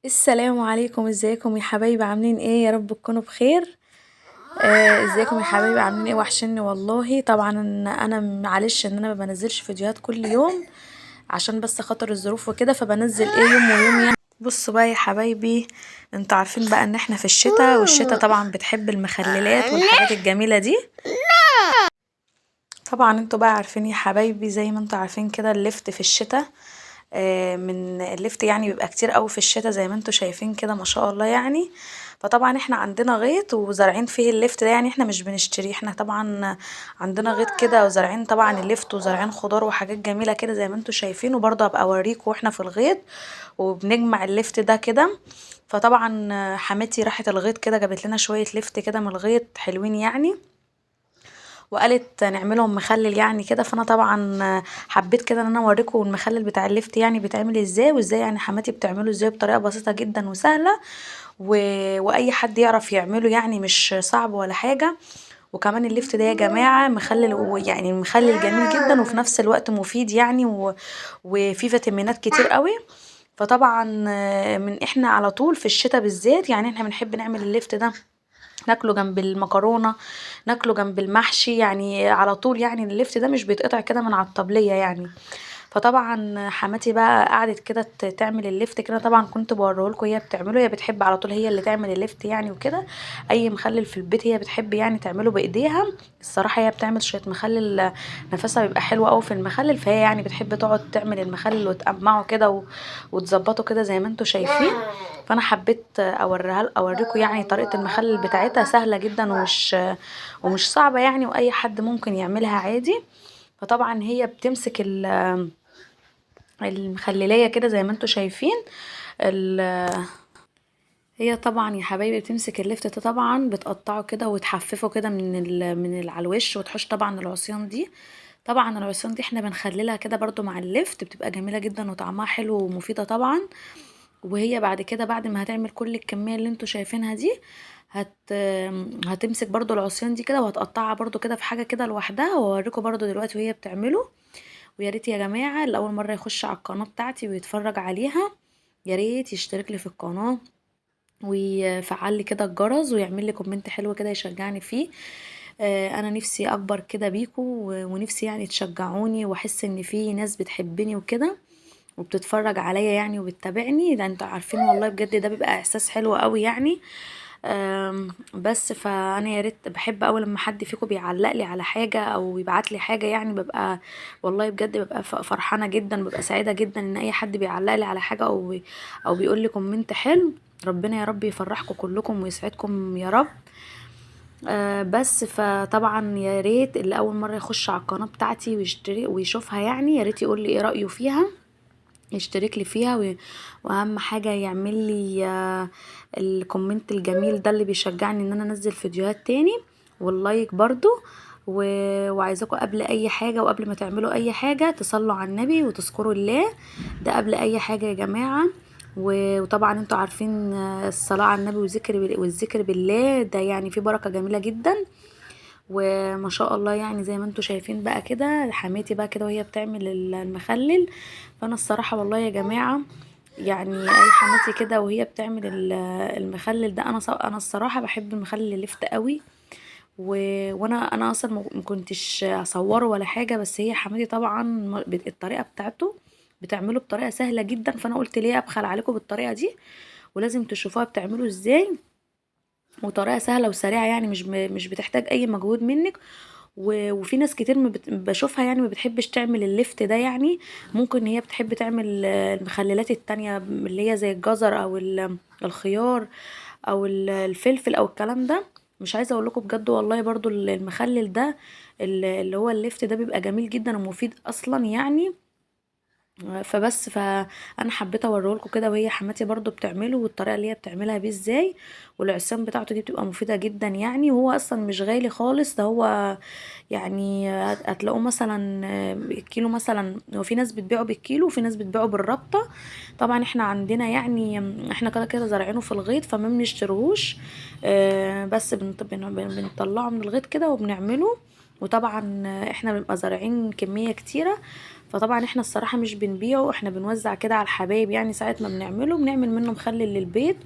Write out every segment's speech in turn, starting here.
السلام عليكم، ازيكم يا حبايبي؟ عاملين ايه؟ يا رب تكونوا بخير. ازيكم يا حبايبي؟ عاملين ايه؟ وحشني والله. طبعا انا معلش ان انا ما بنزلش فيديوهات كل يوم عشان بس خاطر الظروف وكده، فبنزل ايه يوم ويوم يعني. بصوا بقى يا حبايبي، انتوا عارفين بقى ان احنا في الشتاء، والشتاء طبعا بتحب المخللات والحاجات الجميلة دي. طبعا انتوا بقى عارفين يا حبايبي، زي ما انتوا عارفين كده اللفت في الشتاء، من اللفت يعني بيبقى كتير قوي في الشتاء زي ما انتوا شايفين كده ما شاء الله يعني. فطبعا احنا عندنا غيط وزارعين فيه اللفت ده، يعني احنا مش بنشتريه، احنا طبعا عندنا غيط كده وزارعين طبعا اللفت وزارعين خضار وحاجات جميلة كده زي ما انتوا شايفين، وبرضه هبقى اوريكم واحنا في الغيط وبنجمع اللفت ده كده. فطبعا حماتي راحت الغيط كده جابت لنا شوية لفت كده من الغيط حلوين يعني، وقالت نعملهم مخلل يعني كده. فانا طبعا حبيت كده ان انا اوريكم المخلل بتاع اللفت يعني بيتعمل ازاي، وازاي يعني حماتي بتعمله ازاي بطريقة بسيطة جدا وسهلة، واي حد يعرف يعمله يعني، مش صعب ولا حاجة. وكمان اللفت ده يا جماعة مخلل يعني مخلل جميل جدا، وفي نفس الوقت مفيد يعني، وفيه فيتامينات كتير قوي. فطبعا من احنا على طول في الشتاء بالذات يعني احنا بنحب نعمل اللفت ده، ناكله جنب المكرونه، ناكله جنب المحشي يعني على طول، يعني اللفت ده مش بيتقطع كده من على الطبلية يعني. فطبعا حماتي بقى قعدت كده تعمل اللفت كده، طبعا كنت بوريهولكم هي بتعمله، هي بتحب على طول هي اللي تعمل اللفت يعني وكده. اي مخلل في البيت هي بتحب يعني تعمله بايديها الصراحة، هي بتعمل شوية مخلل نفسها بيبقى حلو قوي في المخلل، فهي يعني بتحب تقعد تعمل المخلل وتقمعه كده وتظبطه كده زي ما انتم شايفين. فانا حبيت اوريكم يعني طريقه المخلل بتاعتها، سهلة جدا ومش صعبة يعني، واي حد ممكن يعملها عادي. فطبعا هي بتمسك المخللية كده زي ما انتم شايفين، هي طبعا يا حبايبي بتمسك اللفت ده طبعا بتقطعه كده وتحففه كده من على الوش، وتحوش طبعا العصيان دي. طبعا العصيان دي احنا بنخللها كده برضو مع اللفت، بتبقى جميلة جدا وطعمها حلو ومفيدة طبعا. وهي بعد كده بعد ما هتعمل كل الكمية اللي انتوا شايفينها دي، هتمسك برضو العصيان دي كده وهتقطعها برضو كده في حاجة كده لوحدها، واوريكم برضو دلوقتي وهي بتعمله. ويا ريت يا جماعة اللي اول مرة يخش على القناة بتاعتي ويتفرج عليها، يا ريت يشترك لي في القناة ويفعل لي كده الجرس ويعمل لي comment حلو كده يشجعني فيه. انا نفسي اكبر كده بيكم، ونفسي يعني تشجعوني واحس ان في ناس بتحبني وكده وبتتفرج عليا يعني وبتتابعني. ده انتوا عارفين والله بجد ده بيبقى احساس حلو قوي يعني. بس فانا يا ريت بحب اول لما حد فيكم بيعلق لي على حاجة او يبعت لي حاجة يعني، ببقى والله بجد ببقى فرحانة جدا، ببقى سعيدة جدا ان اي حد بيعلق لي على حاجة او بيقول لي comment حلو. ربنا يا رب يفرحكم كلكم ويسعدكم يا رب. بس فطبعا يا ريت اللي اول مرة يخش على القناة بتاعتي ويشتري ويشوفها يعني، يا ريت يقول لي ايه رايه فيها، يشترك لي فيها، واهم حاجة يعمل لي ال comment الجميل ده اللي بيشجعني ان انا انزل فيديوهات تاني، وال like برضو. وعايزاكم قبل اي حاجة وقبل ما تعملوا اي حاجة تصلوا على النبي وتذكروا الله، ده قبل اي حاجة يا جماعة. وطبعا انتوا عارفين الصلاة على النبي والذكر بالله ده يعني في بركة جميلة جدا وما شاء الله يعني. زي ما انتوا شايفين بقى كده حماتي بقى كده وهي بتعمل المخلل. فانا الصراحة والله يا جماعة يعني اي حماتي كده وهي بتعمل المخلل ده، انا الصراحة بحب المخلل اللفت قوي، وانا اصلا ما كنتش اصوره ولا حاجة، بس هي حماتي طبعا الطريقة بتاعته بتعمله بطريقة سهلة جدا، فانا قلت ليه ابخل عليكم بالطريقة دي، ولازم تشوفوها بتعمله ازاي، وطريقه سهلة وسريعة يعني، مش بتحتاج اي مجهود منك. وفي ناس كتير ما بشوفها يعني ما بتحبش تعمل اللفت ده يعني، ممكن هي بتحب تعمل المخللات التانية اللي هي زي الجزر او الخيار او الفلفل او الكلام ده. مش عايزه اقول لكم بجد والله برضو المخلل ده اللي هو اللفت ده بيبقى جميل جدا ومفيد اصلا يعني. فبس فانا حبيت اوريهولكم كده وهي حماتي برضو بتعمله، والطريقة اللي هي بتعملها بيه ازاي، والعصيان بتاعته دي بتبقى مفيدة جدا يعني. وهو اصلا مش غالي خالص، ده هو يعني هتلاقوه مثلا الكيلو مثلا، هو في ناس بتبيعه بالكيلو وفي ناس بتبيعه بالربطه. طبعا احنا عندنا يعني احنا كده كده زارعينه في الغيط فما بنشتريهوش، بس بنطلعه من الغيط كده وبنعمله. وطبعا احنا بنبقى زارعين كمية كتيرة، فطبعا احنا الصراحة مش بنبيعه، احنا بنوزع كده على الحبايب. يعني ساعة ما بنعمله بنعمل منه مخلل للبيت،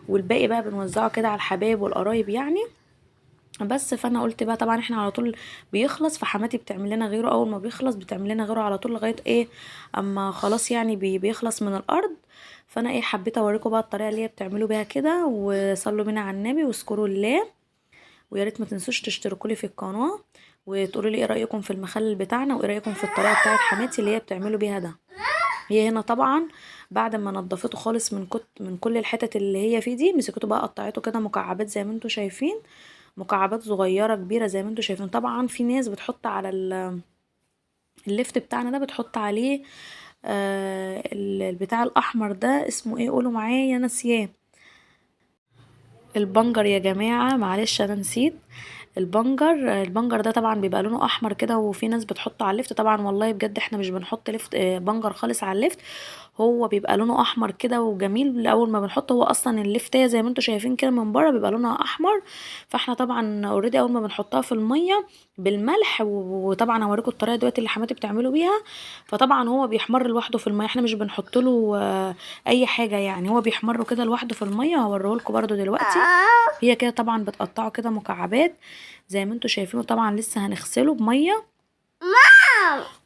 والباقي بقى بنوزعه كده على الحبايب والقرايب يعني. بس فانا قلت بقى طبعا احنا على طول بيخلص، فحماتي بتعمل لنا غيره اول ما بيخلص، بتعمل لنا غيره على طول لغاية ايه اما خلاص يعني بيخلص من الارض. فانا ايه حبيت اوريكم بقى الطريقة اللي هي بتعملوا بيها كده. وصلوا بينا على النبي واذكروا الله، ويا ريت ما تنسوش تشتركوا لي في القناة وتقولوا لي ايه رايكم في المخلل بتاعنا، وايه رايكم في الطريقة بتاعت حماتي اللي هي بتعملوا بيها ده. هي هنا طبعا بعد ما نضفته خالص من كل الحتت اللي هي فيه دي، مسكته بقى قطعته كده مكعبات زي ما انتم شايفين، مكعبات صغيرة كبيرة زي ما انتم شايفين. طبعا في ناس بتحط على اللفت بتاعنا ده بتحط عليه البتاع الاحمر ده، اسمه ايه قولوا معايا ناسياه، البنجر يا جماعة، معلش انا نسيت البنجر. البنجر ده طبعا بيبقى لونه احمر كده، وفي ناس بتحطه على اللفت. طبعا والله بجد احنا مش بنحط لفت، بنجر خالص على اللفت، هو بيبقى لونه احمر كده وجميل اول ما بنحطه. هو اصلا اللفتيه زي ما انتم شايفين كده من بره بيبقى لونها احمر، فاحنا طبعا already اول ما بنحطها في المية بالملح، وطبعا هوريكم الطريقة دلوقتي اللي حماتي بتعمله بيها. فطبعا هو بيحمر لوحده في المية، احنا مش بنحط له اي حاجة يعني، هو بيحمر كده لوحده في المية، هوريه لكم برده دلوقتي. هي كده طبعا بتقطعه كده مكعبات زي ما انتم شايفينه. طبعا لسه هنغسله بميه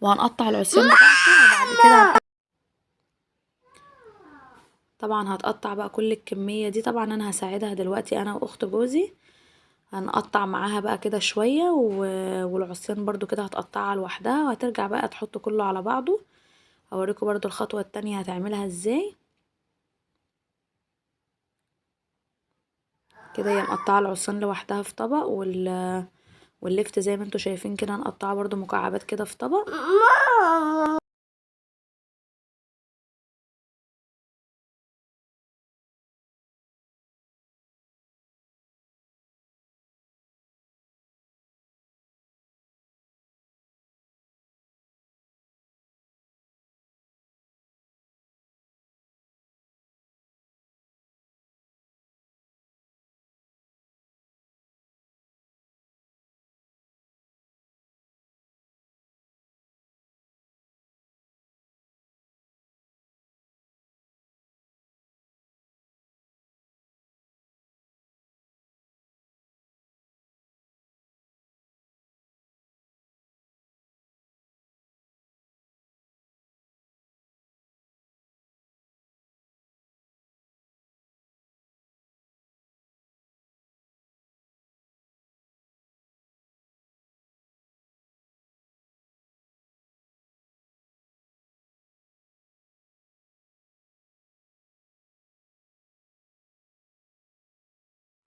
وهنقطع العصيان بتاعته، وبعد كده طبعا هتقطع بقى كل الكمية دي. طبعا انا هساعدها دلوقتي انا واخت جوزي، هنقطع معاها بقى كده شوية، والعصيان برضو كده هتقطعها لوحدها، وهترجع بقى تحط كله على بعضه. هوريكم برضو الخطوة التانية هتعملها ازاي. كده هي مقطعه العصيان لوحدها في طبق، واللفت زي ما انتوا شايفين كده هنقطعه برضو مكعبات كده في طبق.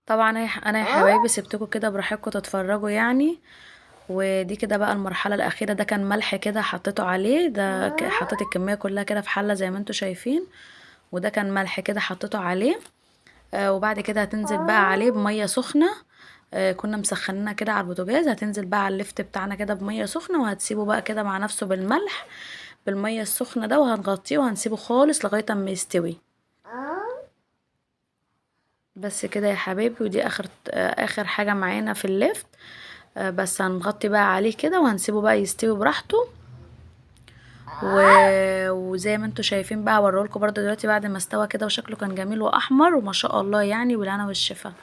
طبعا انا يا حبايبي سبتكم كده براحتكم تتفرجوا يعني. ودي كده بقى المرحلة الاخيرة، ده كان ملح كده حطيته عليه، ده حطيت الكمية كلها كده في حله زي ما انتم شايفين، وده كان ملح كده حطيته عليه. وبعد كده هتنزل بقى عليه بميه سخنة، كنا مسخنينها كده على البوتاجاز، هتنزل بقى على اللفت بتاعنا كده بميه سخنة، وهتسيبه بقى كده مع نفسه بالملح بالمية السخنة ده، وهنغطيه وهنسيبه خالص لغاية اما يستوي. بس كده يا حبايبي، ودي اخر حاجة معانا في اللفت. بس هنغطي بقى عليه كده وهنسيبه بقى يستوي براحته. وزي ما انتوا شايفين بقى هوريهولكوا برده دلوقتي بعد ما استوى كده، وشكله كان جميل واحمر وما شاء الله يعني، والهنا والشفا.